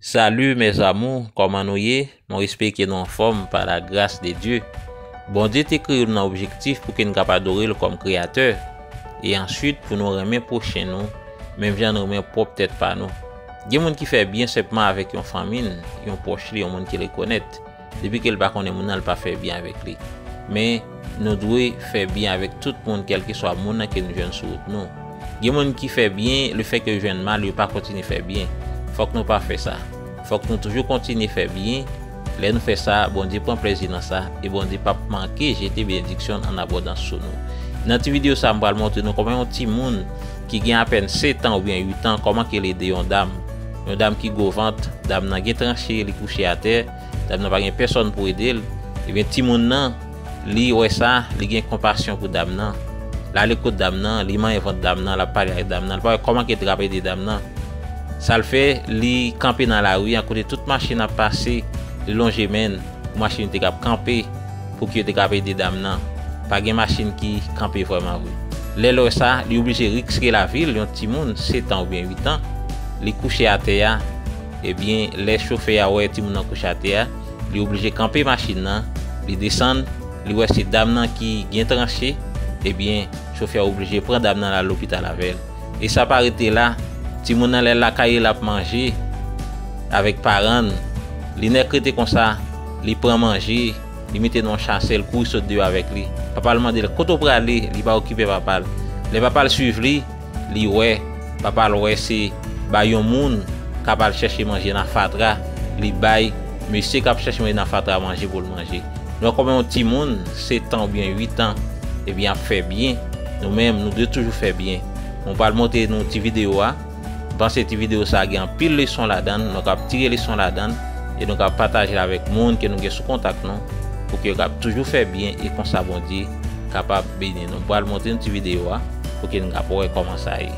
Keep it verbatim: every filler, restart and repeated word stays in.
Salut mes amours, kòman nou ye? Mwen espere ke nou anfòm pa la gras de Dye. Bondye te kreye nou nan objektif pou ke n kab adore l kòm Kreyatè, e answit pou nou renmen pwochen nou, menm jan nou renmen pwòp tèt pa nou. Gen moun ki fè byen senpman avèk yon fanmi n, yon pwòch li, yon moun ke l rekonèt. Depi ke l pa konnen moun nan, l pa fè byen avèk li. Men, nou dwe fè byen avèk tout moun, kèlkeswa moun nan ke nou jwenn sou wout nou. Gen moun ki fè byen, lefètke yo jwenn mal, yo pa kontinye fè byen. Fòk nou pa fè sa. Fòk nou toujou kontinye fè byen. Lè nou fè sa, Bondye pran plezi nan sa, e Bondye p ap manke jete benediksyon an abondans sou nou. Nan ti videyo sa, m pral montre nou kòman yon timoun ki gen apèn sèt an oubyen uit an, kòman ke l ede yon dam. Yon dam ki gwo vant, dam nan gen tranche, li kouche atè, dam nan pa gen pèsòn pou ede l. Ebyen, timoun nan, li wè sa, li gen konpasyon pou dam nan. L ale kot dam nan, li manyen vant dam nan, l ap pale ak dam nan, li pa wè kòman ke l t ap ede dam nan. Sa l fè, li kanpe nan lari an kote tout machin ap pase, li lonje men l pou machin yo te kab kanpe, pou ke yo te kab ede dam nan. Pa gen machin ki kanpe vrèman vre. Lè l wè sa, li oblije riske lavi l, yon timoun, sèt an oubyen uit an, li kouche atè a. Ebyen, lè chofè a wè timoun nan kouche atè a, li oblije kanpe machin nan, li desann, li wè se dam nan ki gen tranche, ebyen, chofè a oblije pran dam nan al lopital avè l. E sa pa rete la, timoun nan lè l lakay li l ap manje avèk paran l, li nèk rete konsa, li pran manje, li mete nan yon chasè, l kouri sot deyò avèk li. Papa l mande l, "Kote w prale?" Li pa okipe papa l. Lè papa l swiv li, li wè, papa l wè se bay yon moun k ap al chèche manje nan fatra, li bay mesye k ap chèche manje nan fatra manje pou l manje. Donk, kòman yon timoun, sèt an oubyen uit an, ebyen, ap fè byen, nou menm, nou dwe toujou fè byen. Mwen pral montre nou ti videyo a. M panse ti videyo sa a gen anpil leson ladan l, nou kab tire leson ladan l, e nou kab pataje l avèk moun ke nou gen sou kontak nou, pou ke yo kab toujou fè byen, e konsa Bondye kapab beni nou. M pral montre nou ti videyo a, pou ke nou kab wè kòman sa ye.